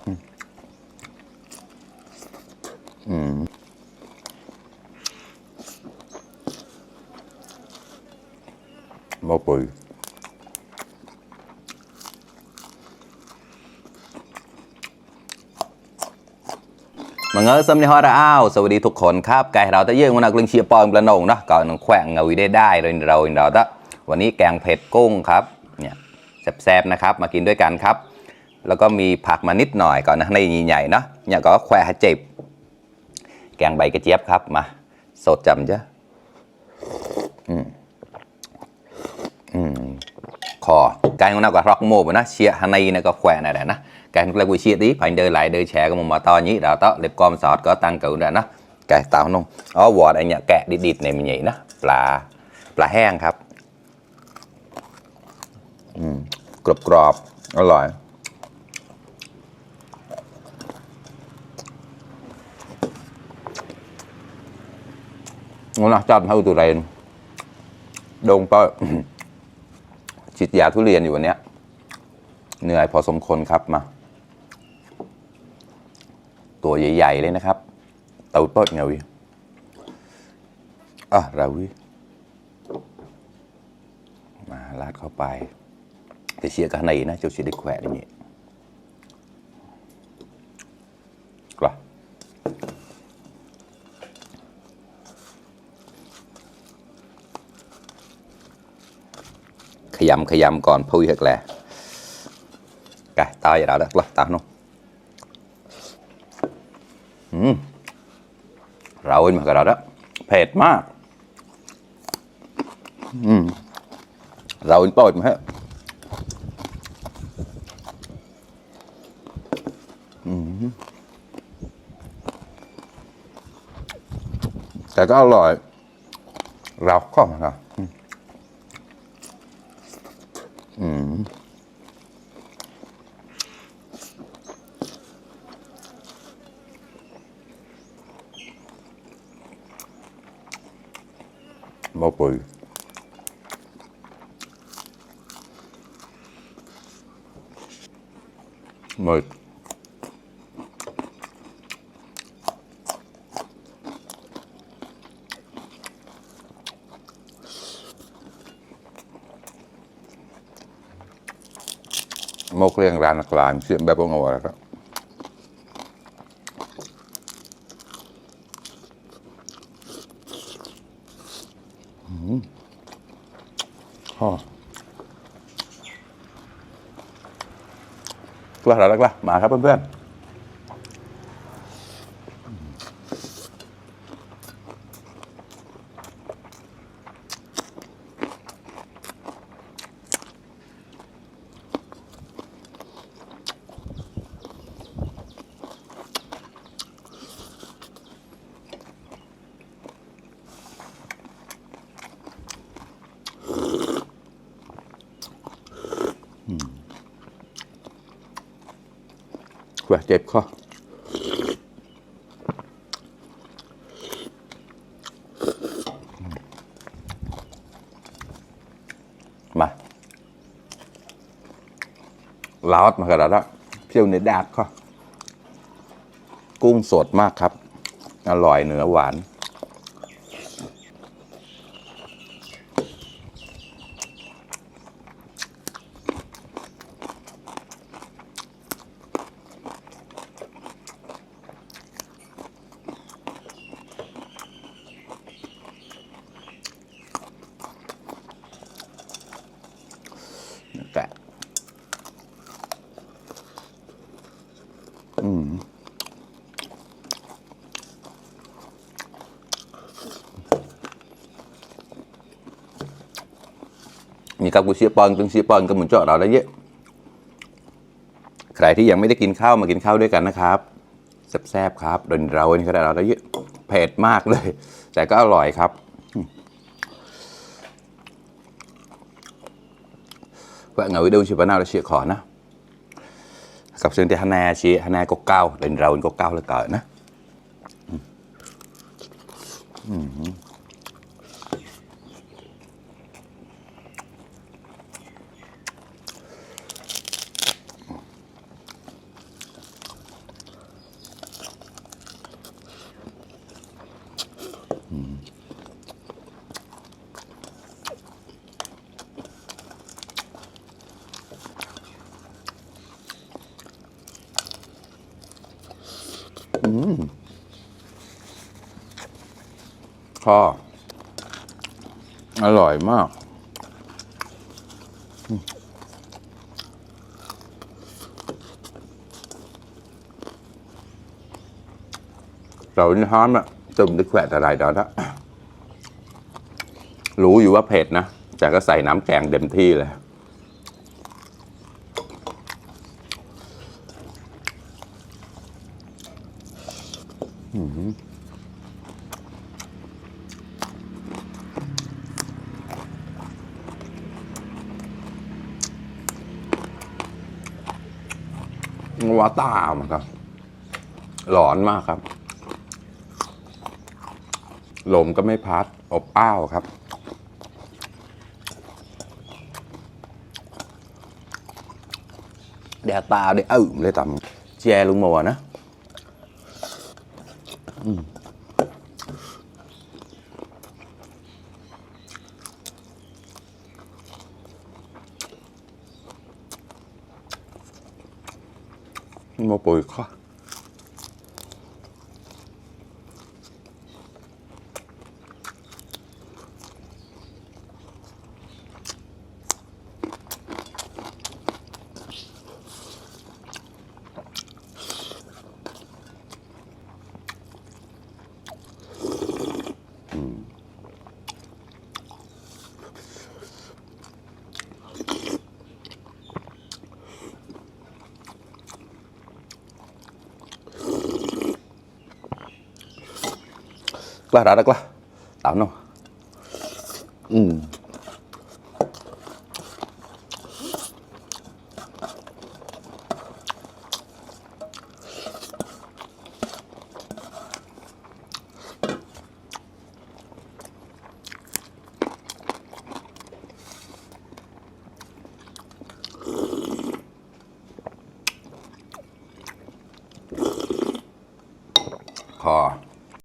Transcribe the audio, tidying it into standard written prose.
บ่ปุ๋ยมาเงยซ้ำในฮอร์อ้าวสวัสดีทุกคนครับไก่เราจะเยื่อวันนักเรื่องเชียร์ปอยกระนงนะก่อนแขวงเงยได้เราตะวันนี้แกงเผ็ดกุ้งครับเนี่ยแซ่บๆนะครับมากินด้วยกันครับแล้วก็มีผักมานิดหน่อยก่อนนะในใหญ่ๆเนาะเนี่ยก็แขวะเจ็บแกงใบกระเจี๊ยบครับมาสดจำจ้ะคอไก่ของเราก็ร็อกโม่นะเชียร์ฮันนี่นะก็แขวะนั่นแหละนะcái là buổi chiều tí phải đời lại đời trẻ của một to nhỉ đó đó liệp com sọt có tăng cử nữa nó cái tao không ó vỏ đây nhẹ kẹ đi địt này mình nhỉ nó là hang ครับกรอบอร่อยงั้นนะจัดให้ตัวเรนดงก็ฉีดยาทุเรียนอยู่วันนี้เหนื่อยพอสมควรครับมาตัวใหญ่ๆเลยนะครับเต่าต้นเงาวิเราวิมาลาดเข้าไปแต่เชียร์กันในนะเจ้าเชียร์ได้แขวะอย่างนี้กว่าขยำก่อนพูดเหกแหละไก่ตายอย่างเราได้ตามน้องเราเองมากับเราแล้วเผ็ดมากเราเองปล่อยมาฮะแต่ก็อร่อยเราก็มาบ่ปุ๋ยหมดโมกเรียงร้านกลางเสียงแบบงงอะไรครับกล้าแล้วกล้ามาครับเพื่อนเจ็บคอมาลาวมากระดาษเพี้ยวเนื้อดาบก็กุ้งสดมากครับอร่อยเนื้อหวานแกะมีกับกูเชียร์ปอนตึงเชียร์ปอนก็เหมือนเจาะเราได้เยอะใครที่ยังไม่ได้กินข้าวมากินข้าวด้วยกันนะครับแซ่บๆครับโดนเราเนี่ยก็ได้เราได้เยอะเผ็ดมากเลยแต่ก็อร่อยครับว่าเงาวิดีโอชิบะนาเราเชียร์ขอนะกับเชิงที่ฮันแนเชียร์ฮันแนก็เก้าโดนเราก็เก้าเลยเกิดนะ ข้ออร่อยมากเราเนี่ยฮ้อนอะจุ่มด้วยแขวะอะไรđó đó รู้อยู่ว่าเผ็ดนะแต่ก็ใส่น้ำแกงเต็มที่เลยว่าตามครับร้อนมากครับลมก็ไม่พัดอบอ้าวครับแดดตาได้เลยต่ำแจลุงมัวนะมาปุ๋ยข้อกล้าด่าได้กล้าตามเนาะ